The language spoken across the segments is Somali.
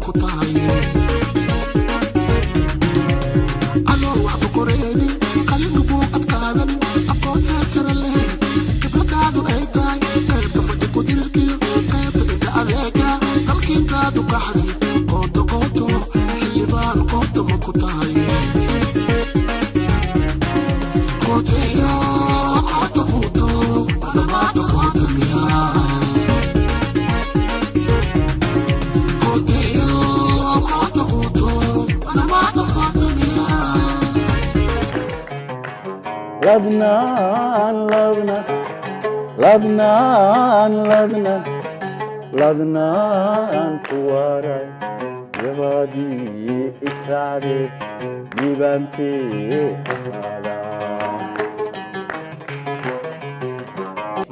ku tahay? Anoo waxba qoreynin, qalinku buu adkaadan, aqoon heersare leh, khibradaadu ay tahay qaybta fadhi ku dirirkiyo qaybta inta adeega, dalkiintaadu qaxdi qooto qooto, xildhibaan qoota ma ku tahay? Qooteeyo qoota quuto dhammaata qoota miyaa? Qooteeyo qoota quuto dhammaata qoota miyaa? Ladnaan, ladnaan, ladnaan, ladnaan, ladnaan ku waray, gabadhii israacde libantee ahaada.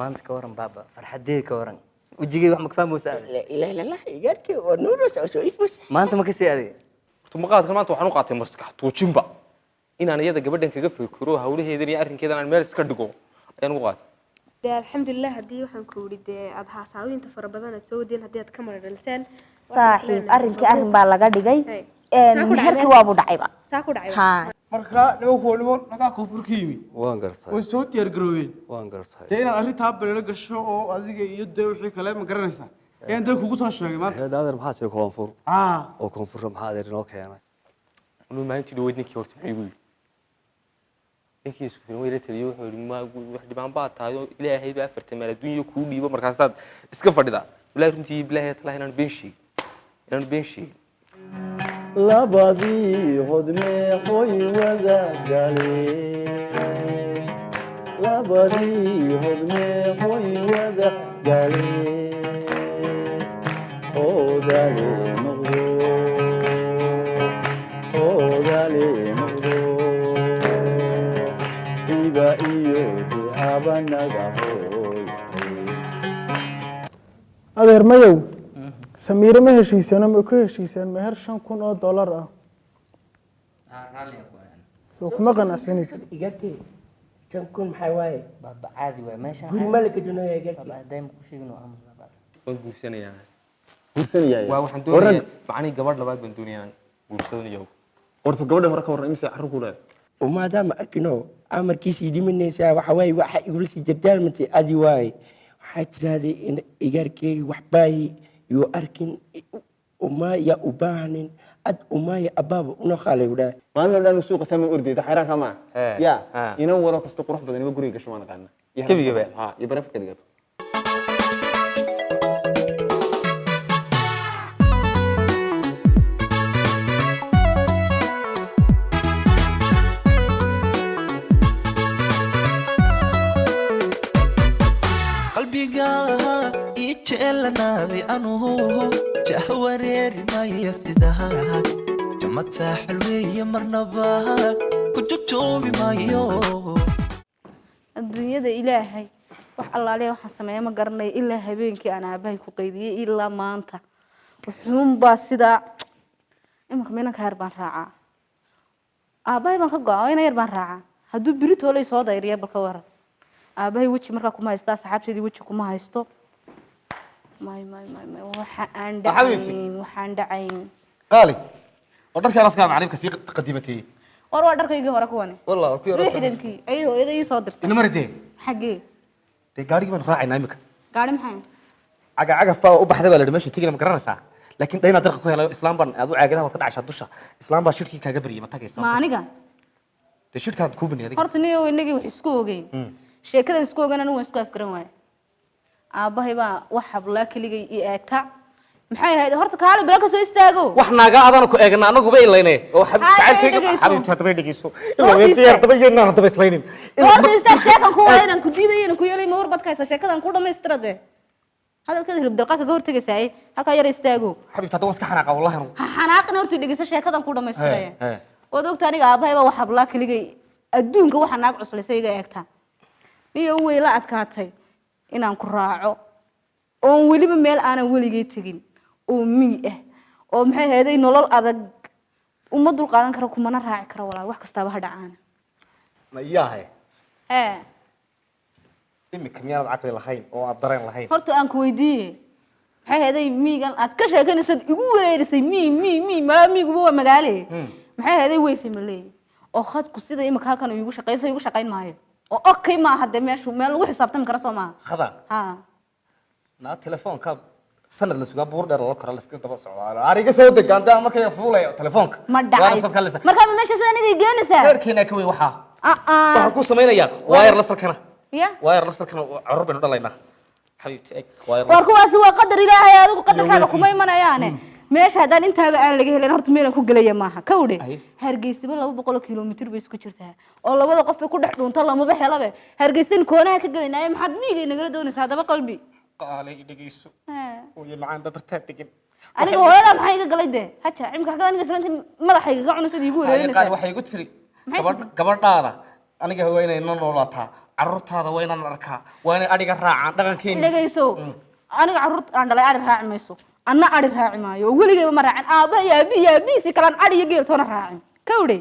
Maanta ka waran baaba, farxadeed ka waran, wejigay wax ma ka fahmaysa adiga? La ilaha illallah, igaarkii oo nuurus oo soo ifus. Maanta ma kasii adiga? Horta maqaadkan maanta waxaan u qaatay maskax tuujinba inaan iyada gabadhan kaga fikiro, hawlaheedan iyo arrinkeedan aan meel iska dhigo ayaan ugu qaatay. Dee alxamdulilah, haddii waxaan ku yidhi dee aada haasaawinta fara badan aad soo wadeen, haddii aad ka mara dhaliseen. Saaxiib, arrinkii arrin baa laga dhigay. Hey. Meherkii waabuu dhacayba. Saa ku dhacay. Ha. Marka nimanku waa niman nagaa koonfur ka yimi. Waan gartay. Way soo diyaar garoobeen. Waan gartay. Dee inaad arrintaa baleelo gasho oo adiga iyo dee wixii kale, ma garanaysaa, ayaan dee kugu soo sheegay maanta. Adeer, maxaa tiri koonfur? Aa. Oo koonfurra maxaa adeer inoo keenay? Anuu maalintii dhaweyd ninkii horta muxuu igu yidhi, ninkii isku filan weyla taliyey, wuxuu yidhi ma wax dhibaan baa tahay oo ilaahay baa afartan maal adduunya kuu dhiibo, markaasaad iska fadhidaa. Bilaahi, runtii bilaahi talahi inaan been sheegin, inaan been sheegin. Labadii hodmeeqoy wada galeen, labadii hodmeeqoy wada galeen, oodale noqdo, oodale noqdo, iba iyo ducaba naga hooy. Adeer mayow, Samiire ma heshiisano, ma ku heshiiseen meher $5,000 ah? Soo kuma qanacsanid? Igaarkii, 5,000 maxaa waaye? Baaba, caadi waay meeshaan. Guri ma la gadanayo, igaarkii? Baaba, hadday ma ku sheegin oo aamus baaba. Waan guursanayaa. Guursanayay? Waa waxaan doonayaa macnihii gabadh labaad baan doonayaa inaan guursanayo. Horta gabadha hore ka warran, imise carruur ku leedahay? Maadaama arkino amarkiisii dhimanaysaa, waxa waaye waxa igula sii jarjaarmantay adi waaye. Waxaa tiraahday in igaarkeyga waxbaahi yuu arkin, umaaya u baahnin ad umaaya abaaba una khaalay udhaa. Maalin oo dhan suuqa sama ordayda xayraanka maa. He. Ya. He. Inan walo kasta qurux badan ima guriga gasho, waan aqaana. Gebigaba? Ha, iyo barafadka dhigato. Qalbiga ii jeelanaaday, anuhu jahwareeri maya, sidaha jamataa xalweeye, marnaba ku jujoobi maayo. Adduunyada ilaahay, wax allaaliya waxaan sameeya ma garanaya. Ilaa habeenkii aan aabahay ku qaydiyey ilaa maanta wuxuunbaa sidaa. Iminka minanka yar baan raacaa, aabahay baan ka go'a, ina yar baan raacaa. Hadduu beri toolay soo dayriya, balka waran aabahay weji markaa kuma haysta, asxaabteedii weji kuma haysto. May may may may, waxa aan Xabiibti. dhacayn, waxaan dhacayn. Qaali oo dharkii araskaa macallimka sii qadimatay. War waa dharkaygii hore kuwani. Wallah ku yar. Lixdankii ayay hooyada ii soo dirtay. Ina maridee. Xaggee? Dee gaarigii baan raacaynaa imika. Gaari maxay? Caga cagaf baa u baxday baa la yidhi, meesha tegina ma garanaysaa, laakiin dhaynaa darqa ku helayo. Islaam baan aad u caagadaha waad ka dhacaysaa dusha, islaam baa shirkii kaaga baryay, ma tagaysaa? Ma aniga? Dee shirkaad kuu baniyay adiga. Horta niyo, inagii wax isku ogeyn, sheekadan isku ogeyn, anigu waan isku afgaran waaye. Aabbahay baa wax hablaa keligay i eegta, maxay ahayd? Horta kaale bila ka soo istaago. Wax naaga adana ku eegna anaguba ilayne oo Haa, jacaylkayga. dhegeyso. Xabiibti, haddaba dhegeyso. Horta Ilaa istaag. haddaba yeynaan haddaba islaynin. Horta istaag, sheekan ku wada inaan ku diidayo inaan ku yeelay, ma war baad ka haysaa? Sheekadan ku dhamaystira dee, hadalkeeda hilib dalqa kaga hortegaysaa, halkaa yar istaago. Xabiibti, haddaba waan iska xanaaqa wallahi anigu. Ha xanaaqin, horta dhegeyso, sheekadan ku dhamaystiraya. He, he. Waad ogta aniga aabbahay baa wax hablaa keligay adduunka waxa naag cuslaysa iga eegtaa. Niyo, way la adkaatay inaan ku raaco oon weliba meel aanan weligay tegin oo miyi ah oo maxay ahayd, nolol adag uma dul qaadan karo, kumana raaci karo walaal, wax kastaaba ha dhacaana. Ma iyahay? Ee. Imika miyaanad caqli lahayn oo aad dareen lahayn? Horta aan ku weydiiye, Maxay ahayd miigan aad ka sheekanaysad igu wareerisay mii mii mii maa miiguba waa magaale. Maxay ahayd wifi ma leeyahay oo khadku sida imika halkan uu igu shaqeyso igu shaqeyn maayo oo okay ma aha dee meeshu meel lagu xisaabtami karo soo maaha. Khada. Ha. Naa telefoonka sanad la sugaa buur dheer loo karo la iska daba socdaa ariga soo degaan daa markay fuulayo telefoonka. Ma dhacay markaa ma meesha sida aniga i geenaysaa reerkeena ka weyn waxaa waxaan ku samaynayaa wireless halkana. Ya. Wireless halkana carruur baynu dhalaynaa xabiibti eg wireless. War kuwaasi waa qadar ilaahay adigu qadarkaaga kuma imanayaane meesha haddaan intaaba aan laga helin horta meelan ku gelaya maaha kawdhe. Hargeysiba 200 kilomitir bay isku jirtaa oo labada qof bay ku dhex dhuunta lamaba helabe Hargeysan koonaha ka gelinaayo maxaad miyiga inagala doonaysaa haddaba qalbi qaalay dhegeyso hooyo macaan babartaa degan. Aniga hooyadaa maxaa iga galay dee haja cimka xagga aniga islaantii madaxa igaga cunaysa iigu wareerinaysaa. Waxay igu tiri gabadhaada aniga waa inay na noolaataa carruurtaada waa inaan arkaa waa inay adhiga raacaan dhaqankeena. Dhegeyso aniga carruurt aan dhalay adhi raaci mayso anna adhi raaci maayo oo weligayba ma raacin aabbaha iyo aabbihi iyo aabbihiisii kalaan adhi iyo geel toona raacin kawdhe.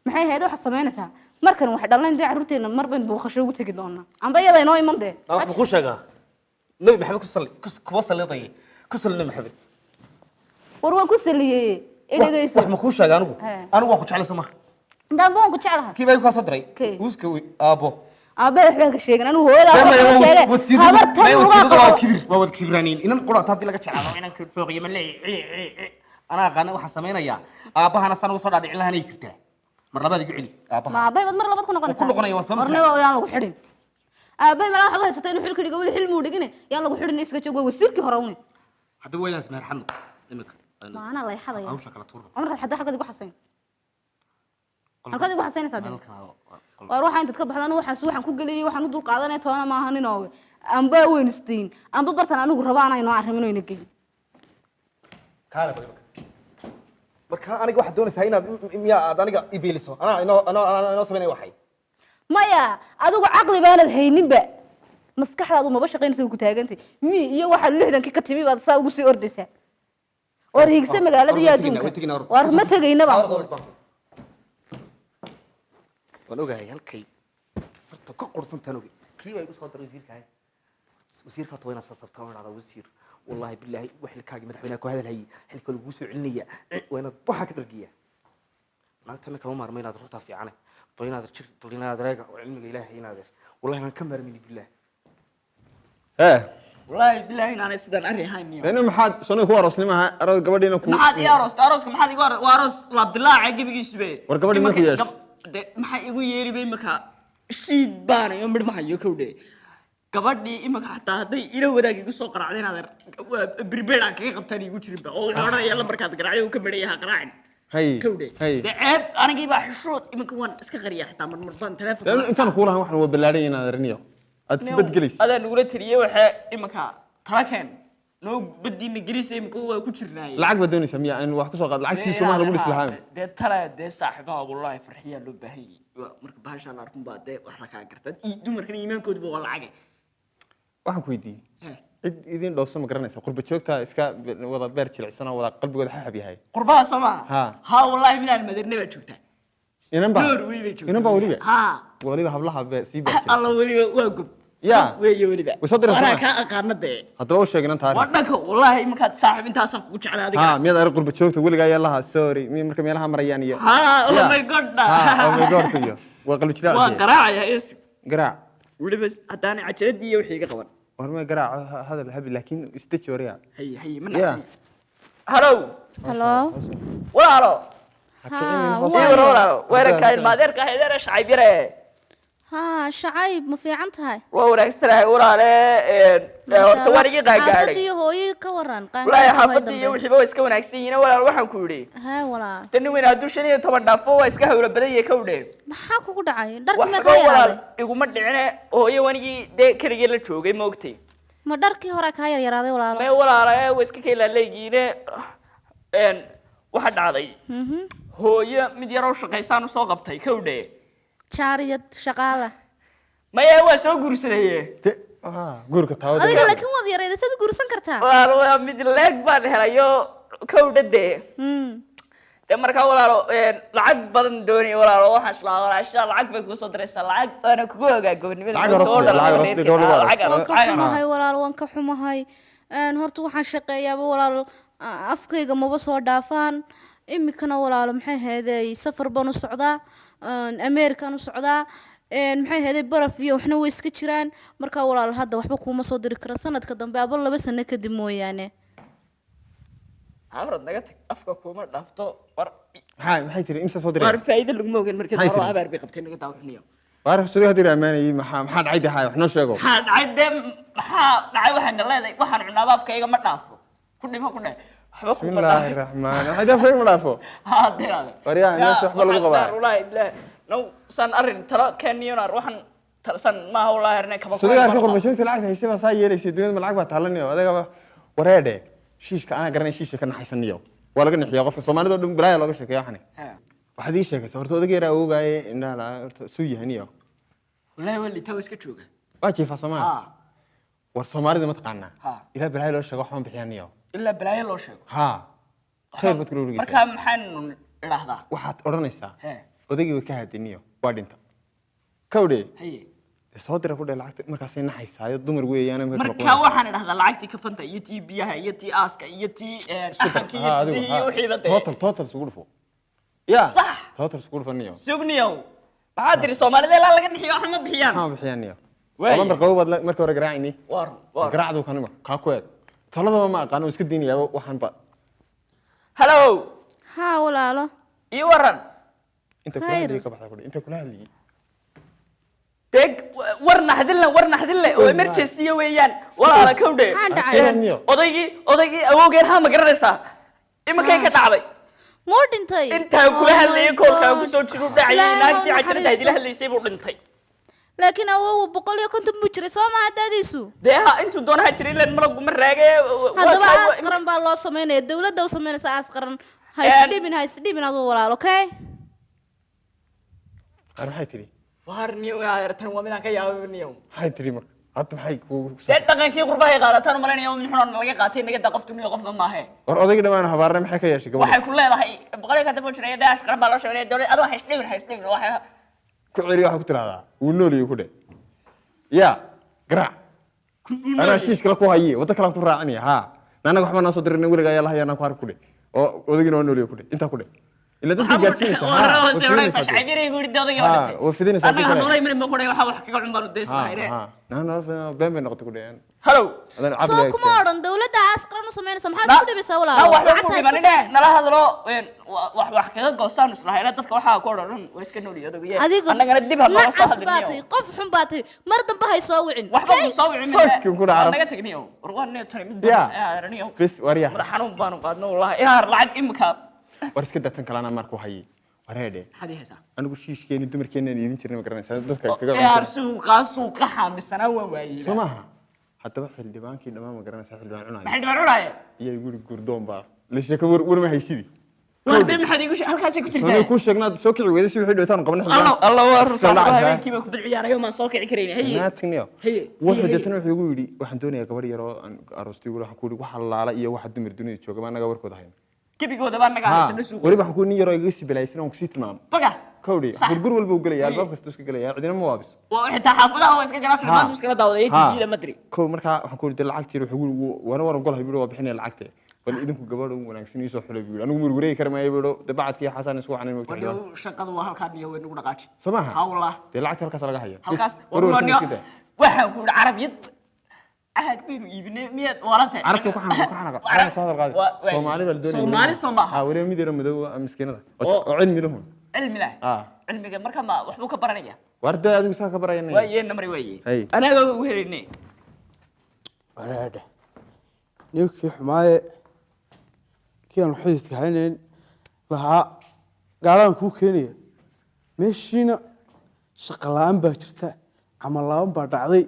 Maxay ahayd waxaad samaynaysaa markan wax dhalayn dee carruurteena mar baynu booqasho ugu tegi doonaa amba iyada inoo iman dee. Waxaan kuu sheegaa Nabi Maxamed ku salli kuwa salliday ku salli Nabi Maxamed. War waan ku saliyey dhegeyso. Wax ma kuu sheegaa anigu anigu waan ku jeclay soo ma intaan waan ku jeclahay kii baa ku soo diray uuska aabo aabbe waxba ka sheegan anigu hooyada waxba ka sheegay habartan uga qabo kibir waa wad kibraaniin inan qura taadi laga jeclaado inan ka fooqiyo ma leeyahay ana aqaan waxaan sameeynaya aabahana san uga soo dhaadhicin lahayn ay jirtaa mar labaad igu celi aabaha ma aabbe mar labaad ku noqonaysaa ku noqonaya waan soo marna yaan lagu xidhin aabbe mar waxaad haysatay inuu xilka dhigo wada xil muu dhigine yaan lagu xidhin iska joogo wasiirkii hore uune hadda weynaan ismeer xamd imika ma ana la xadaya hawsha kala tuurba markaad xadda halkaad igu xasayn halkaad igu xasaynaysaa dee waar waxaa intaad ka baxdaan waxaas waxaan ku geliyay waxaan u dul qaadanay toona maaha nin oowe amba weyn isdiin amba bartan anigu rabaan aynoo arrimin oyna geyin kaale bal marka aniga waxaad doonaysaa inaad miyaa aad aniga ibeeliso anaa inoo anoo inoo sameynaya waxay maya adigu caqli baanad hayninba maskaxdaadu maba shaqaynaysa ku taagantay mi iyo waxaad 60kii ka timi baad saa ugu sii ordaysaa war hiigsa magaalada iyo adduunka war ma tegaynaba. Waan ogahay halkay farta ka qorsantaan ogay kii baa igu soo diray wasiirka wasiirka horta waa inaad sasabtaa oo idhahdaa wasiir wallaahi bilaahi wax xilkaagii madaxweynaha ku hadalhayay xilka laguu soo celinaya waa inaad waxa ka dhargiya naagtana kama maarmo inaad runtaa fiicane bal inaad jir bal inaad reega oo cilmiga ilaahay inaad wallahi inaan ka maarmini bilaah. Ee wallaahi bilaahi inaanay sidaan arrin ahayn. Ina maxaad sonay ku aroosnimaha aroos gabadhiina ku maxaad ii aroostay arooska maxaad igu waa aroos laabdilaaca gebigiisube war gabadhii ma ku yeesho de maxaa igu yeeri bay imika shiid baanayo midh ma hayo kowdhe gabadhii imika xataa hadday ila wadaag igu soo qaraacday inaad birbeer aan kaga qabtaan igu jirinba oo wuxuu odhanaya lambarkaad garaacday uu ka medhayaha qaraacin kowdhe de ceeb anigii baa xishood iminka waan iska qariya xataa marmar baan telefoon intaan kuu lahan waxaan waa ballaadhan inaad ariniyo aad isbadgelaysa adaa nagula tiriyey waxee imika tala keen noo badiina gelisa imika waa ku jirnaaye lacag baad doonaysaa miya aan wax ku soo qaad lacagtii sumaha lagu dhisi lahaa dee tala dee saaxiibaha wallahi farxiyaa loo baahan yahay marka bahashaan arkun baa dee wax la kaa garta dumarkan iimaankooduba waa lacage. Waxaan ku weydiiyey cid idin dhoofsan ma garanaysaa qurba joogta iska wada beer jilicsan oo wada qalbigooda xaxab yahay qurbaha soo maaha ha wallahi midaan madarne baa joogtaa inan baa Norway bay joogtaa inan baa weliba ha weliba hablaha sii beer jilicsan alla weliba waa gob ya weeye weliba way soo diraysaa anaa kaa aqaana dee haddaba u sheeg inan taari waa dhanka wallahi iminkaad saaxiib intaasaan kugu jeclay adiga ha miyaad arag qurba joogta weligaa ayaa laha sorry mi marka meelaha marayaan iyo ha oh my god ha oh my god iyo waa qalbi jilicsan waan garaacaya is garaac weliba haddaanay cajaladii iyo wixii iga qaban war ma garaac hadal habi laakiin isdeji waryaa hay hay ma nacsan halow halo walaalo walaalo weerarka ilmaadeerka heedeera shacayb yare ها شعيب ما في عنتها waa wanaagsanahay walaale horta waan iga qaangaadhay xaafadii hooyay ka waran walaahi xaafadii iyo wixiiba waa iska wanaagsan yihiin walaal waxaan ku yidhi ها walaa tan weyn hadduu 15 dhaafo waa iska hawlo badan yahay kowdhe maxaa kugu dhacay dharkii ma waxba ka walaal yaraaday iguma dhicine hooyo wanigii dee keligii la joogay ma ogtay ma dharkii hore kaa yar yaraaday walaalo mee walaale waa iska keelaaleygiine waxa dhacday hooyo mid yaroo shaqaysaan usoo qabtay kowdhe jaariyad shaqaala maya waa soo guursanaye guurka taawada adiga laakiin waad yarayday sad guursan kartaa walaalo waa mid leeg baan helayo kowdha dee dee markaa walaalo lacag badan doonaya walaalo waxaan islaa walaasha lacag bay kuusoo diraysaa lacag waana kugu ogaa gobonimada Lacag aroos leh, lacag aroos leh, gobol lacag waan aroos ka xumahay walaal waan ka xumahay. Horta waxaan shaqeeyaaba walaalo, afkayga maba soo dhaafaan iminkana walaalo. Maxay ahaydey, safar baan u socdaa, Ameerikaan u socdaa. Maxay ahaydey, baraf iyo waxna way iska jiraan. Markaa walaalo hadda waxba kuuma soo diri karo, sanadka dambe aba 2 sano kadib mooyaane. Amrad, naga tag, afka kuma dhaafto war. Maxay tiri? Imsa soo diray? War faa'iido laguma ogeyn markii Maxay hore. tiri? Abaar bay qabtay, naga daawacniyo. Waar soo hadir amaanayay, maxaa dhacay? Dahay wax noo sheego. Maxaa dhacay dee? Maxaa dhacay? Waxaan leedahay waxaan cunaaba afkayga ma dhaafo, ku dhimo ku dheh, waxba kuma Bismillaahi dhaafo. Raxmaan waxay afkayga ma dhaafo. Haa diraade. Waryaa, meesha waxba lagu qabaa. Wallaahi bilaah now san arrin talo keeniyona waxaan san maaha wallaahi arrin kaba. Suudiga arka qurba joogta lacagta haysay baa saa yeelaysay. Dunida ma lacag baa taalaniyo adagaba wareedhe. Shiishka anaa garanay, shiishka ka naxaysaniyo waa laga nixiyaa qofka Soomaalida oo dhan, balaaya looga sheekeeya. Waxani waxaad ii sheegaysaa horta odayga yaraa awogaaye indhaha la horta suu yahaniyo. Wallaahi waa liitaa, waa iska jooga. Waa jiifaa Soomaali. Haa. War Soomaalida ma taqaanaa? Haa. Ilaa balaayo loo sheego waxma bixiyaniyo. Ilaa balaayo loo sheego. Haa, khayr baad kula wareegaysaa. Markaa maxaanu idhaahdaa? Waxaad odhanaysaa hee odaygii way ka hadiniyo, waa dhinta kawdhe. Haye. Soo dira ku dhe lacagta, markaasay naxaysaayo, dumar weeyaan marka kala Markaa qubanaysa. Waxaan idhahdaa lacagtii kafanta iyo tii biyaha iyo tii aaska iyo tii axankii Haa, iyo adigu, tii iyo haa. wixiiba dee. Total isugu dhufo ya. Sax. Total isugu dhufaniyo. Sugniyow, maxaa tiri? Soomaalida ilaa laga nixiyo waxa ma bixiyaan. Maxaa bixiyaniyo? Waaya. Lambar qabow baad markii hore garaacayni. War war. Garaacdu kanima kaa ku eeg, taladaba ma aqaano, iska diinayaaba waxaan ba. Hello. Haa walaalo. Ii waran. Inta kula Khayr. hadliyay ka baxda ku dhe, inta kula hadliyay. Deg war naxdinle, war naxdinle oo emergency weeyaan walaala, kowdhe. Maxaa dhacay? Odaygii awowgeen haa, ma garanaysaa iminkay ka dhacday? Muu dhintay? Intaan kula Oh my hadlayay koolkaa God. kusoo jiru dhacayay. Ilaahay ha Naagtii cajalada idila naxariisto. hadlaysay buu dhintay. Laakiin awowu 150 buu jiray soo maha daadiisu? Dee ha, intuu doonaha jiray ilan malagu ma raage. Haddaba aas qaran baa loo samaynaya, dawladda u samaynaysa aas qaran. Ha isdhibin, ha isdhibin aduu walaal, okay? Ar maxay tiri? War niyow, tan waa midaan ka yaabay niyow. Maxay tiri marka hadda? Maxay kugu Dee dhaqankii qurbahay qaadataan umalaynaya, mid xun oo laga qaatay naga daa, qof dunida qofba maahe. War odaygii dhammaan habaarnay, maxay ka yeeshay gabadha? Waxay ku leedahay 150 buu jiray, dee aas qaran baa loo sheegay dawlad, adoo ha isdhibin, ha isdhibin waxay Ku celi, waxaa ku tiraahdaa wuu nool yahay ku dhe ya garaac, anaa shiish kale ku haye, waddo kalaan ku raacinaya. Haa, naanaga waxba noo soo dirin weliga ayaa lahayaa, naan ku arki ku dhe oo odaygina waa nool yahay ku dhe, intaa ku dhe ila dadka gaarsiinaysa. Haa, way fidinaysaa dee. Haa, way fidinaysaa dee kale. Haa, haa. Naan been bay noqotay ku dhe. Hello. Adaan Soo caqliga kuma odhan dawladda aas qaran u samaynaysa? Maxaa isku dhibaysaa walaalo? Na waxba ku Lacagta ha iska dhimanine, nala hadlo wax wax kaga goostaan islahayna dadka waxaa ku odhan waa iska nool yahay odagu Adigu annagana dib ha nooga soo nacas baa hadliniyo. tahay, qof xun baa tahay, mar dambe hay soo wicin. Waxba ku soo wicin. Fucking ku dhaca. Naga tagniyo, war waa niyo tani mid Ya. arniyo. Bes waryaa. Madax xanuun baanu qaadno wallahi inaar lacag imika. War iska daa tan kalena marku hayay wareedhe. Maxaad ii haysaa? Anigu shiishkeeni dumarkeenaan iibin jirnay, ma garanaysaa, dadka kaga Inaar cun jiray. Suuqaa suuqa xaamisanaa waa waayey. Soo maaha? Haddaba xildhibaankii dhammaan, ma garanaysaa, xildhibaan cunaya. Maxay dhibaan cunaaya? Iyo guri gurdoon baa la sheeko, war war ma haysidi. War dee maxaad iigu halkaasay ku Soonay jirtaa? kuu sheegnaa soo kici weyday si wixii dhowtaan qabnay. Allo allo, waa Iska rusaaqo. dhacaysaa. Habeenkii baa kubad ciyaarayo, maan soo kici karayna. Haye. Naagtaniyo. Haye. Wuxuu haye. deetana wuxuu igu yidhi waxaan doonayaa gabar yar oo aan aroostay ugu, waxaan ku yidhi waxa laala iyo waxa dumar dunida jooga baa annaga warkooda hayna. Gebigooda baa naga Haa, haysana suuqa. weliba waxaan ku yidhi nin yaroo igaga sii balaaysan oon kusii tilmaamo. Baga. Kowdhi, gurgur walba uu gelaya, albaab kasta iska gelaya, cidina ma waabiso. Waa xitaa xaafadaha waa iska galaa, filmaantu iskala daawaday Haa. TV-da madri. Kow, markaa waxaan ku yidhi dee lacagtii wuxuu igu yidhi waana waran golahay buu yidhi, waa bixinaya lacagtee, bal idinku gabadha u wanaagsan iisoo xulay buu yidhi, anigu murgureegi kari maayo buu yidhi, dee bacadkii xasaan isku wacanay moogta xildhibaan. Waliba shaqadu waa halkaa niyo way nagu dhaqaaji. Soo maaha? Haa wallah. Dee lacagta halkaas laga haya. Halkaas Bes, war warwarkan niyo iska daa. waxaan ku yidhi carabiyad caag baynu iibinay, miyaad waalantahay? Carabta ku xanaqa, ku xanaqa, carabta soo hadal qaadi. Soomaali baa la doonaya. Soomaali soo maaha? Haa, weliba mid yaro madow ah, miskiinada oo oo cilmi lahun. Cilmi lah. Ah. Cilmiga marka ma waxbuu ka baranaya? War dee adigu saa ka barayana. Waa yee namri waaye. Hay. Anaga ugu helayne. Wareedhe, ninkii xumaaye kii aan xididka haynayn lahaa gaadhaan kuu keenaya, meeshiina shaqo la'aan baa jirta, camal la'aan baa dhacday.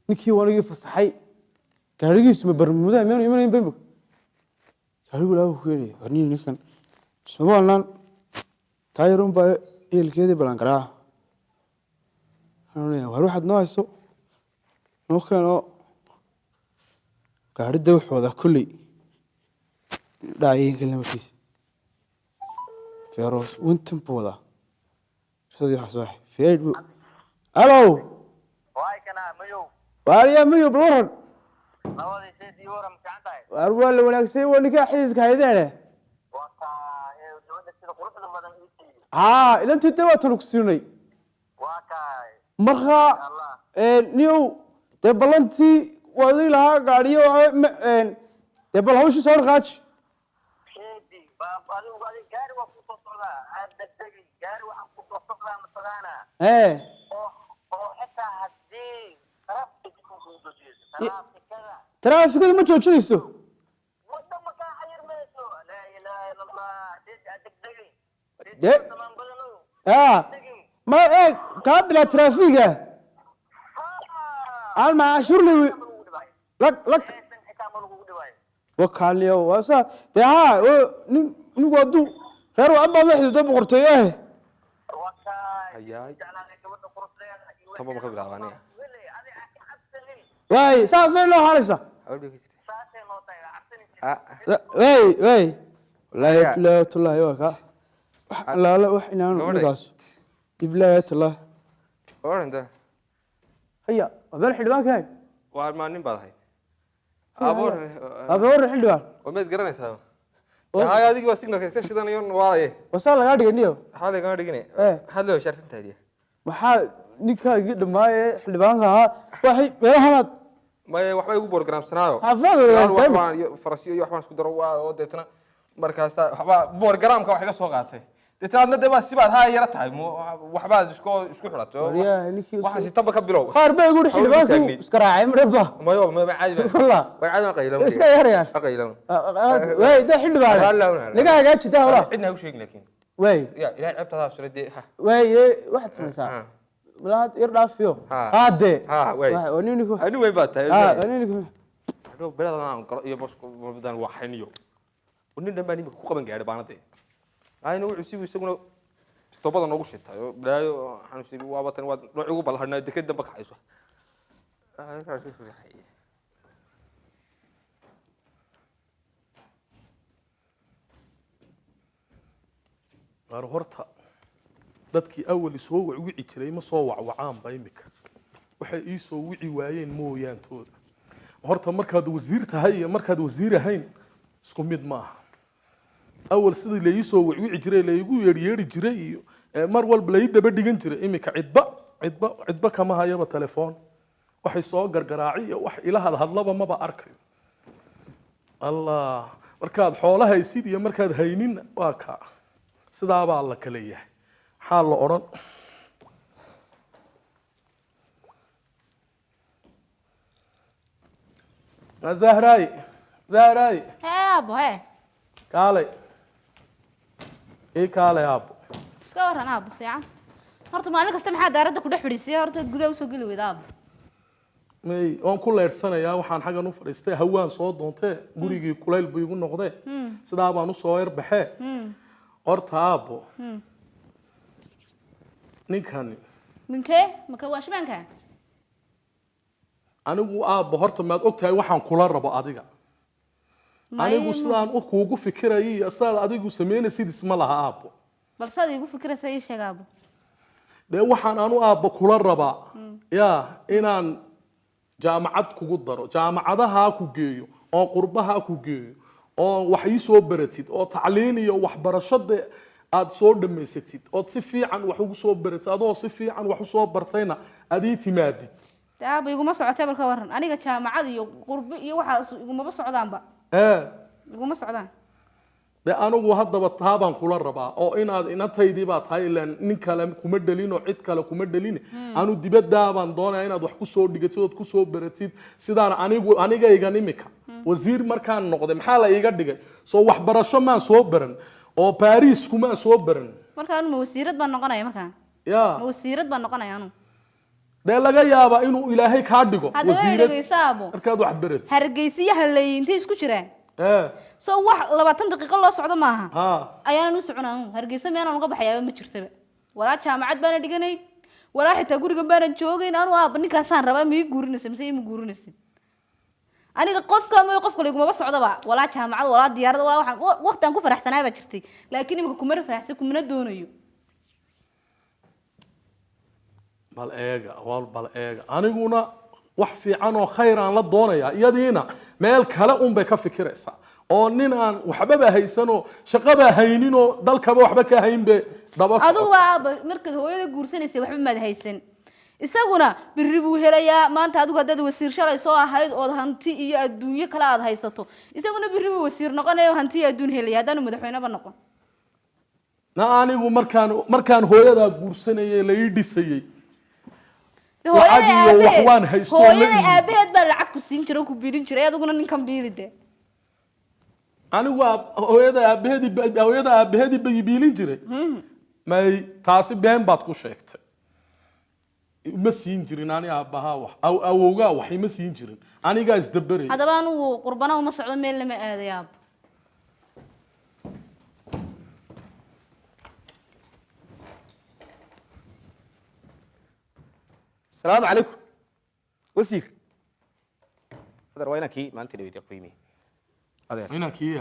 Ninkii waanigii fasaxay gaadhigiisu ma barmuudaa miyaanu imanayn bembog gaadhigu laabu ku keenaya. War nin ninkan Somaliland taayarun baa ehelkeedii balan garaa. War waxaad noo hayso noo keenoo gaadhida wuxuu wadaa kolley dhacayeenka lamarkiisa feeroos wintan buu wadaa sidii waxaa soo feer buu. Alow, waariyaa mayow, bal waran. Waar waa la wanaagsay, waa ninkaa xididka haydeene. Haa, ilantii dee waa tanu ku siinay. Marka niyow dee ballantii waa adii lahaa gaadhiyo, dee bal hawshii soo dhaqaaji. Ee taraafikadu ma joojinayso. Dee aa ma eeg kaa bilaa taraafiga aan macaashurli lag lag wakaaliyo waasa dee haa nin ninku hadduu reer wacan baad la xidhiidho boqortooyo ah. Hayaay, tamba ma ka bilaaba aniga? Waay, saasay noo halaysa. Waay waay, wallaahi bilaahi tallaahi, waa kaa wax allaala wax inaanu Gabadhay. ninkaas bilaahi tallaahi. Oranta. Haya, waa meel xildhibaan ka hayn. Waa maa nin baad ahayd aboor? Abe warran xildhibaan. Waa maad garanaysaa? Haye, adigii baa signalka iska shidanayo waalaye. Wasaa lagaa dhigay niyo. Maxaa lagama dhigine? Eh. Maxaad loo heshaarsan tahay? Maxaa ninkaagii dhammaaye xildhibaanka ahaa waxay meelahanaad? Maya, waxba igu borogramsanaayo. Xaafad wadaagtay. Waxbaan iyo farasiyo iyo waxbaan isku daro waa oo deetana markaasa waxbaa borogramka wax iga soo qaatay. Deetana adna dee baa sibaad haa yara tahay waxbaad isku xidhato. Waryaha, ninkii waxaan sitamba ka bilow. Qaar baa igu yidhi Hawl igu xildhibaanku taagnayd. Iska raacay madhaba. Mayo mayo, caadi baan. Wallah. Way caadi baan qaylan. Iska yarayaan. Qaylan. Waay dee xildhibaane naga hagaaji daa hora. Cidna ha u sheegin laakiin. Waay. Ya ilahay ceebtaada ha suray dee ha. Waay, waxaad samaysaa malaad yar dhaafiyo haadee. Ha waay. Waa nin ninku. Ani weyn baa tahay. Haa, waa nin ninku. Hadhow beladan aan galo iyo bos badan waxayniyo. Nin dhan baan imika ku qaban gaadhay baanade. Ayna wuxuu sibu isaguna istobada noogu shitay oo balaayo waxaanu sibi waaba tan waa nooc ugu balharnaa deked damba kacayso. Waar horta dadkii awal isoo wacwici jiray ma soo wacwacaanba imika, waxay ii soo wici waayeen mooyaantooda. Horta markaad wasiir tahay iyo markaad wasiir ahayn isku mid ma aha. Awal sidii la ii soo wacwici jiray, la igu yeedhyeedhi jiray iyo mar walba la ii daba dhigan jiray, imika cidba cidba cidba kama hayaba telefoon. Waxay soo gargaraaci iyo wax ila hadhadlaba maba arkayo. Allah, markaad xoolo haysid iyo markaad hayninna waa kaa sidaabaa la kala yahay. Maxaa la odhan? Zahraay, Zahraay. Hee aabbo, hee. Kaalay, ii kaalay aabbo. Iska waran aabbo? Fiican. Horta maalin kasta maxaa daaradda ku dhex fadhiisiya? Horta gudaha usoo geli weyda aabbo. May waan ku leersanayaa, waxaan xaggan u fadhiistay hawaan soo doontee, gurigii kulayl buu igu noqdee. Sidaa baan usoo yarbaxee. Horta aabbo, ninkani. Ninkee? Maka waa shibaanka? Anigu aabbo horta maad ogtahay waxaan kula rabo adiga? Anigu sidaan u kuugu fikirayay iyo sidaad adigu samaynaysid isma laha aabbo. Bal saad iigu fikiraysa ii sheeg aabbo. Dee waxaan anu aabbo kula rabaa yaa inaan jaamacad kugu daro, jaamacadahaa ku geeyo oo qurbahaa ku geeyo oo wax ii soo baratid oo tacliin iyo waxbarasho dee aad soo dhammaysatid ood si fiican wax ugu soo baratid, adoo si fiican wax usoo bartayna aad ii timaadid. Dee aabbo iguma socotee, bal ka waran aniga jaamacad iyo qurbo iyo waxaas igumaba socdaanba. Ee Iguma socdaan. Dee anigu haddaba taa baan kula rabaa oo inaad inantaydii baa tahay, ilaan nin kale kuma dhelin oo cid kale kuma dhelin. Anu dibaddaa baan doonayaa inaad wax kusoo dhigatid ood kusoo baratid. Sidaan anigu anigaygan imika wasiir markaan noqday maxaa la iiga dhigay? Soo waxbarasho maan soo baran oo Baariis kumaan soo baran? Marka anu ma wasiirad baan noqonaya markaa? Ya. Ma wasiirad baan noqonaya anu? Dee laga yaabaa inuu ilaahay kaa dhigo Haddaba wasiirad dhegeyso aabbo. markaad wax baratid. Hargeysiyo halleeyey intay isku jiraan? Ee Soo wax 20 daqiiqo loo socdo maaha? Ha. Ayaanan u socon anu Hargeysa, meenaan uga baxayaaba ma jirtaba. Walaa jaamacad baana dhiganayn, walaa xitaa gurigan baanan joogayn. Anu aabba ninkaasaan rabaa, ma ii guurinaysa mise ima guurinaysid? Aniga qofka mooy qof kale igumaba socdaba, walaa jaamacad, walaa diyaarad, walaa waxaan waqti aan ku faraxsanaa baa jirtay, laakiin imika kumana faraxsan, kumana doonayo. Bal eega wal, bal eega, aniguna Wax fiican oo khayr aan la doonayaa, iyadiina meel kale un bay ka fikiraysaa, oo nin aan waxbaba haysanoo shaqaba hayninoo dalkaba waxba ka haynbe daba Adigu socota. waa aabba, markaad hooyada guursanaysay waxba maad haysan, isaguna berri buu helayaa. Maanta adigu haddaad wasiir shalay soo ahayd ood hanti iyo adduunyo kale aad haysato, isaguna berri buu wasiir noqonaya oo hanti iyo adduun helaya, haddaanu madaxweyneba noqon. Na anigu markaan hooyadaa guursanayay la ii dhisayey Dee hooyada lacag iyo wax aabaheed- waan haysto oo la hooyada iibi. aabaheed baa lacag ku siin jiray oo ku biilin jiray, adiguna ninkan biili dee. Anigu hooyada aabaheedii bay biilin jiray? May, taasi been baad ku sheegtay. Ima siin jirin ani aabbahaa wax, awowgaa wax ima siin jirin, anigaa isdaberaya. Haddaba anugu qurbana uma socdo, meel lama aaday aabba. السلام عليكم wasiir. Adeer, waa inankii maalintii dhaweyd ku yimi, adeer. Inankii?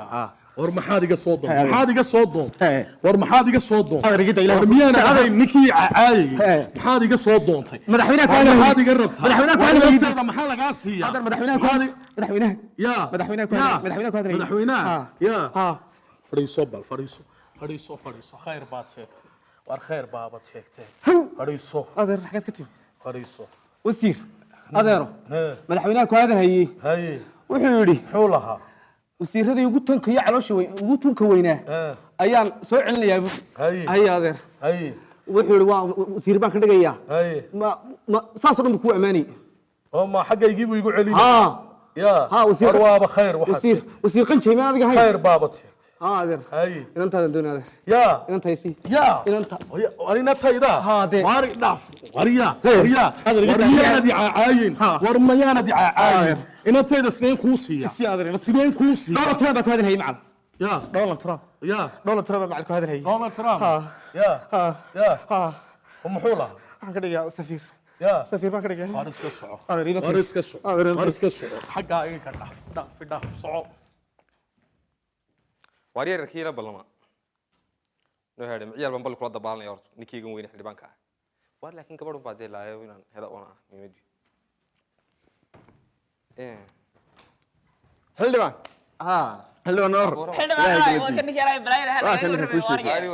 War maxaad iga soo doontay? Maxaad iga soo doontay? War maxaad iga soo doontay? War miyaan ahayn ninkii caayayay? Maxaad iga soo doontay? Madaxweynaha ku War hadlayay. maxaad iga rabtaa? Madaxweynaha ku War hadlayay. naftaada maxaa lagaa siiyaa? Adeer, madaxweynaha ku madaxweynaha ya madaxweynaha ku ya hadlayay, madaxweynaha ku hadlayay. Madaxweynaha ya. Fadhiiso bal, fadhiiso, fadhiiso, fadhiiso. Khayr baad sheegtay, war khayr baabad sheegtay. Fadhiiso. Adeer, xageed ka timi? Fadhiiso. Wasiir, adeero, madaxweynaha ku hadalhayey wuxuu yidhi, muxuu lahaa? Wasiiradii ugu tunka iyo caloosha weyn, ugu tunka weynaa ayaan soo celinayaa bu. Haye adeer, wuxuu yidhi waa wasiir baan ka dhigayaa. Ma saasoo dhan buu kuu ammaanayay. Oo ma xaggaygii buu igu celinaya? Ha. Ya. Ha, wasiir. War waaba khayr waxaad Wasiir, sheegtay. wasiir qanjay ma adiga hayn? Khayr baabad sheegtay. Ha adeer. Haye. Inantaadan doonay adeer. Ya. Inantaysi. Ya. Inanta. Arinatayda maari dhaaf. Wariya, wariya, war miyaanad icaacayin? War mayaanad icaacayin? Inantayda sideen kuu siiya? Sideen kuu siiya? Donald Trump baa ku hadalhayay macal. Ya. Donald Trump. Ya. Donald Trump baa macal ku hadalhayay. Donald Trump. Ha. Ya. Ha. Ya. Ha. Muxuu lahaa? Waxaan ka dhigayaa safiir. Ya. Safiir baan ka dhigayaa. War iska soco. Adeer, ila War tag. iska soco. Adeer, ila War tag. iska soco. Xaggaa iga dhaaf, dhaaf, dhaaf, soco. Waar yararkii ila ballama noo heedhay, ciyaal baan balli kula dabaalanaya horta ninkeygan weyne xildhibaanka ah. Waar laakiin gabadhun baa dee laayo inaan helo oona ah muhiimadii. Xildhibaan, xildhibaan noor. Waa kan ninka kuu sheegay.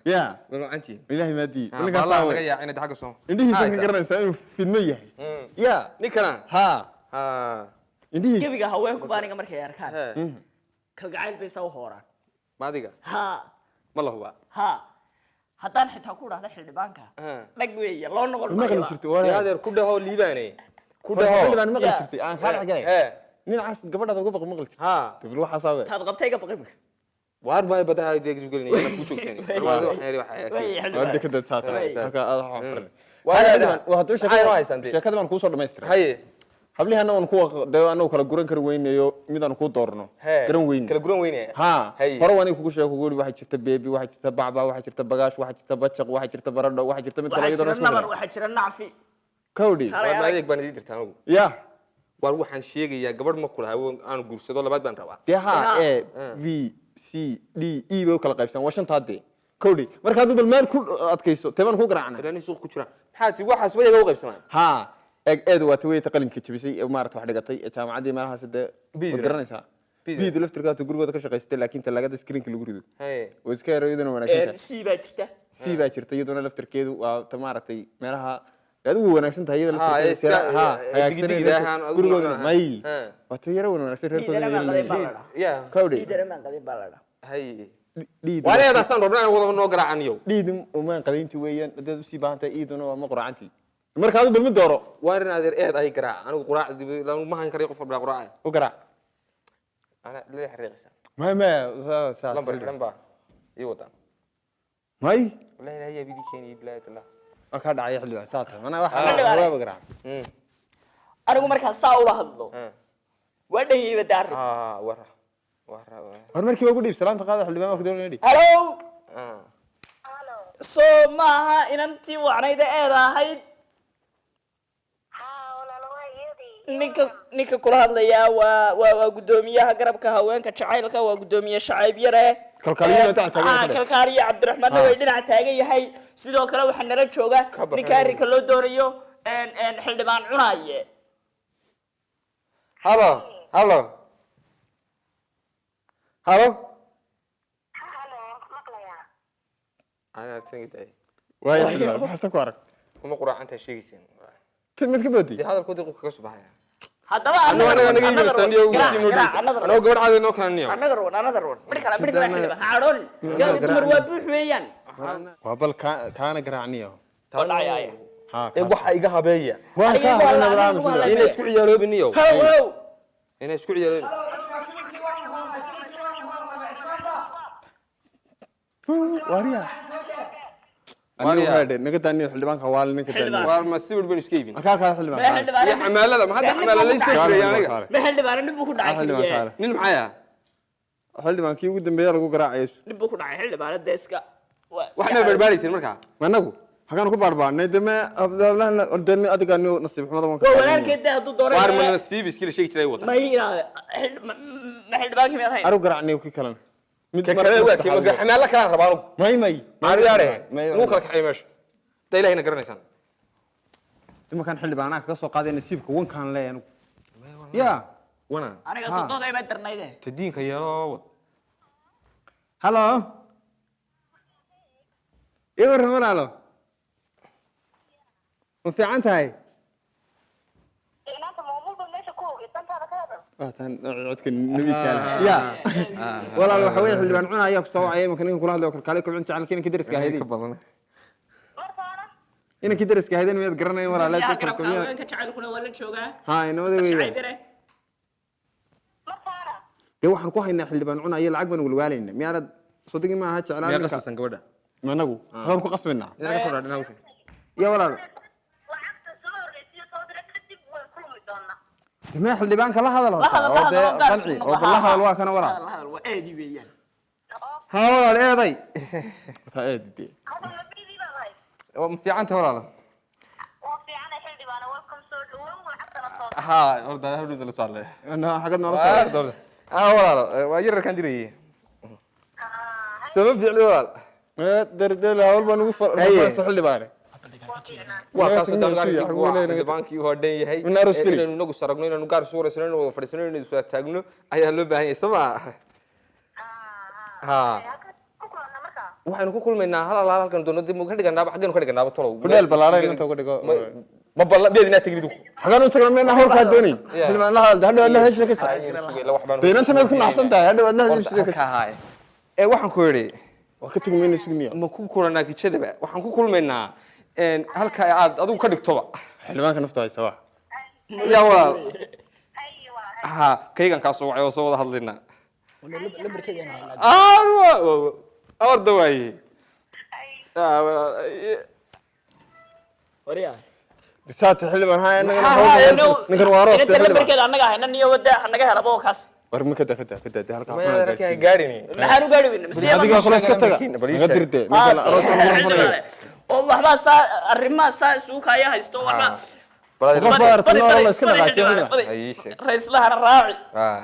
Ya. Warwacantiin. Ilaahay maadii. Ah, baalaha laga yaacay inay xagga soo. Indhihiisa ka garanaysaa inuu fidmo yahay. Ya. Ninkana. Ha. Indhihiisa. Gebiga haweenku baa aniga markay arkaan kalgacayl bay saa u hooraan. Maadiga? Ha. Ma la hubaa? Ha, haddaan xitaa ku dhahda xildhibaanka dhag weeye loo noqon Maqli maayo. jirtay, war. Adeer, ku dhaho liibaane. Ku War, dhaho. xildhibaan, maqli Ya. jirtay aan kaa dhex galay. Nin cas gabadhaada uga baqo, maqli jirtay. Dabil waxaas aabe. Taad qabtay iga baqay imika. Waar baa badaha deeg gelinaya ku joogsanay. Waar dekada saata. Halka aad waxa furan. Waar Xildhibaan, waa hadduu maxay noo haysaan dee? Sheekada baan kuu soo dhamaystiray. Haye. Hablihana waan kuwa dee anagu kala guran kari weynayo, mid aan kuu doorno garan weyne. Kala guran weyne. Ha, hore waan kugu sheego, kugu yidhi waxaa jirta beebi, waxaa jirta bacba, waxaa jirta bagaash, waxaa jirta bajaq, waxaa jirta baradho, waxaa jirta mid kale Waxaa iyadoo jira nabar, waxaa jira nacfi. Kawdhi. Waar ma adeeg baan idiin dirtaa anigu? Ya. Waar waxaan sheegayaa gabadh ma kula hawo aan guursado labaad baan rabaa. Dee ha, A B C D E bay u kala qaybsan, waa shantaa dee. Kawdhi, marka hadduu bal meel ku adkayso, tee baan ku garaacna. Ilaa suuq ku jira maxaa ti waxaas wayaga u qaybsamaan. Ha, eeg, eedu waa taweyta qalinka jabisay ee maarata wax dhigatay ee jaamacaddii meelahaas dee. Biidna. Waad garanaysaa. Biidna. Biidu laftirkaatu gurigooda ka shaqaysatay, laakiin talaagada screenka lagu rido Haye. oo iska yaro, iyaduna wanaagsan tahay. C baa jirta. C baa jirta, iyaduna laftirkeedu waa ta maaragtay meelaha adigu way wanaagsan tahay iyada Ha, laftirkeeda. iska- Ha, eh, hagaagsanay digdigida ahaan, adigu gurigoodana may. Ha. Waa ta yaro wanaagsan reerkooda. Dhiidana maan qabin baa la dhahaa. Ya. Kawdhi. Dhiidana maan qabin baa la dhahaa. Haye. Dhiidu. Waar eedaasaan rabnaa inaan wada noo garaacaniyo. Dhiidu umaan qadaynti weeyaan, haddaad usii baahan tahay iiduna waa ma quracantii. Marka adigu bal mid dooro. Waar in adeer eed ay garaac, anigu quraac ma hayn karayo, qof baa quraac. U garaac. Ana leeyahay xariiqisa. May saa. Lambar xidhan baa ii wadaa. May. Wallahi ilaahay yaa bidii keeniyay bilaahi tallah. Waa kaa dhacaya xildhibaan, saa tahay manaa waxa Xildhibaan. waaba garaac. Anigu markaan saa ula hadlo waa dhanyayba dee arrin. Wara wara. War markii waa ku dhiib salaanta qaada, xildhibaan waa ku doonaya dhiib. Hallo. Soo maaha inantii wacnayda eeda ahayd? Ninka kula hadlayaa waa guddoomiyaha garabka haweenka jacaylka, waa guddoomiye Shacayb Yare. Kalkaaliyaha dhinaca taagan Ah, ku dheh. kalkaaliye Cabdiraxmaanna way dhinaca taagan yahay. Sidoo kale waxaa nala jooga Ka baxay. ninka arrinka loo doonayo, een, een, xildhibaan Cunaaye. Halo, halo, halo. Waaya xildhibaan, maxaad ku arag? Kuma quraacantaa sheegaysin. Tan mid ka boodi. Dee hadalkoodii qofka kaga soo baxaya. Haddaba Annaga anaga naga iibinaysa niyo wasiin noo dhigaysa. Annaga gabadh caadi noo kala niyo. Another one, another one. Mid kale, mid kale xildhibaan. Ha cadhoonin. Gaal dumar waa buux weeyaan. Waa bal kaana garaacniyo. Waa dhacaya. Ee waxa iga habeeya. Waa ka habeeya. Inay isku ciyaaloobin niyo. Hello, hello. Inay isku ciyaaloobin. Waariya. Anigu waxaa naga daaniyo xildhibaanka waa ninka daaniyo. Waar ma sawir baan iska iibin. Markaa kale xildhibaan. Ma xildhibaan. Iyo xamaalada, ma hadda xamaala la soo jiray aniga. Ma xildhibaan nin buu ku dhacay keliya. Nin maxay ah? Xildhibaan kii ugu dambeeya lagu garaacayo. Nin buu ku dhacay xildhibaan dee iska. Waxna barbaaraysin markaa. Anagu hagaan ku barbaarnay deme hablahan ordani adiga niyo nasiib xumada waan ka. Waa walaalkeed dee hadduu doono. Waar ma nasiib iskila sheegi jiray wada. Ma inaade ma xildhibaankii miyaad hayn? Aru garaacniyo kii kalena. Mid kale waa kii ma xamaala kala rabaa anugu. May. Maariyaare. Wuu kala kaxay meesha. Da ilaahayna garanaysaan. Imankan xildhibaanaha kaga soo qaaday nasiibka wankaan leeyahay anigu. Ya. Wana. Aniga sodooda ay baa darnayde. Tadiinka yeelo wad. Hello. Ibar walaalo. Ma fiican tahay? Waa tan codka nebiga kale. Ya. Walaal waxa weeye xildhibaan cuna ayaa ku soo wacaya imanka ninka kula hadlayo kalkaaliye kobcin jecel inankii deriska ahaydeen. Inankii deriska ahaydeen miyaad garanayn walaal Yaa garabka haweenka jacaylkuna waa la joogaa. Ha, inamada Mr. weeyaan. Shacaybire. Dee waxaan ku haynaa xildhibaan cuna iyo lacag baan walwaalaynaa. Miyaanad sodigi maaha jeclaan Miyaa ninka. qasbaysan gabadha? Ma anagu waxbaan ku qasbaynaa. Inaga soo dhaadhin hawshan. Ya walaal. Dee xildhibaanka la hadal La horta hadal, la oo hadal, dee oo gaar qanci isku oo noqo. la hadal waa kana walaal. La hadal waa eedi weeyaan. Ha walaal eeday. Horta eedi dee. Waa ma fiican tahay walaal. Ha, horta hadhow la soo hadlay. Xagad noola soo. Ah walaal, waa yararkaan dirayay. Sama fiicni walaal. Dardeel hawl baan ugu farsa xildhibaane. Waa kaasoo xildhibaankii waa dhan yahay. Min aroos geli. Inaynu inagu saragno, inaynu gaar isu wareysano, inaynu wada fadhiisano, inaynu iswada taagno ayaa loo baahan yahay, soo ma? Ha. Waxaynu ku kulmaynaa hal alaal halkan doono dib ka dhiganaaba xaggaynu ka dhiganaaba tolow. Kudheel ballaaran inta uga dhigo. Ma balla miyaad inaa tegin idigu. Xagaan u tagnaa miyaan hawl kaa doonayn. Xildhibaan la hadal hadhow aad la heshiis ka saar. Beenanta miyaad ku naxsan tahay hadhow aad la heshiis ka saar. Ee waxaan ku yidhi waa ka tegi mayno sugniya. Ma ku kulanaa kijadaba waxaan ku kulmaynaa halka aad adigu ka dhigtoba. Xildhibaanka nafta haysa waa. Ya walaal. Ha, kaygan kaa soo wacay oo soo wada hadlaynaa. Lambarkeeda aan haynaa. Ah, orda waaye. Ah, walaal. Wariyaa. Saata xildhibaan haa ninkan waa aroos Inta lambarkeeda annaga hayna niyo wada naga helaba oo kaas. War ma kada kada kada de halka Ma halka gaarini. Maxaan u gaari weynaa? Mise Adiga kula iska taga. Naga dirde ninkan aroos lagu furayo. Oo waxbaa saa arrimaha saa isugu kaaya haysto waxba. Qof baa aragtay nool la iska dhaqaajiyo xildhibaan. Raislahana raaci.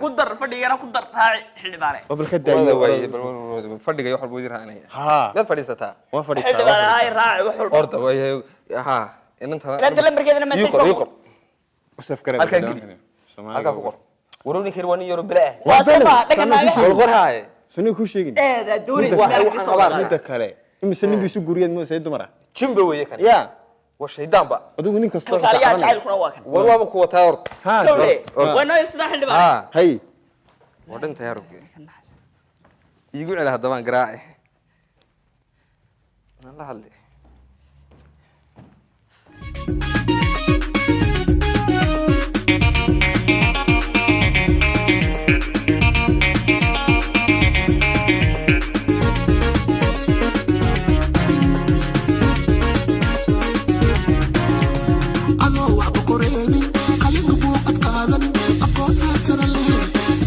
Ku dar fadhigana ku dar raaci xildhibaane. Waa bal ka daayo. Fadhiga iyo wax walba raacnaya. Ha. Miyaad fadhiisataa? Waa fadhiistaa. Xildhibaane hay raaci wax walba. Orda waaye ha inantana. Inanta lambarkeedana message Ii qor, ii qor. Usaf kare. Halkaa geli. Halkaa ku qor. Warow ninkan waa nin yaro bila ah. Waa soo ma dhaga naagaha. Wal qor haaye. Sunni ku sheegin. Eedaa doonaysa meel ka soo qaada. Midda kale. Imise nin bi isu guriyeen ma say dumar ah. Jimba weeye kan. Ya. Waa shaydaan ba. Adigu nin kastoo Kalkaaliyaha jacaylkuna waa kan. War waaba ku wataa horta. Ha. Gawre, waa noo isla xildhibaan. Ha. Hay. Waa dhintay harugge. Iigu celi haddabaan garaace. Aan la hadli. Anoo waxba qoreynin, qalinka buu adkaadan, aqoon heersare leh,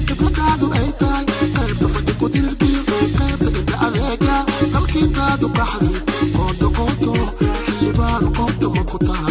khibradaadu ay tahay, qaybta fadhi ku dirirkiyo, qaybta inta adeega, dalkiintaadu qaxdi, qoonto qoonto, xildhibaan qoonto ma ku tahay.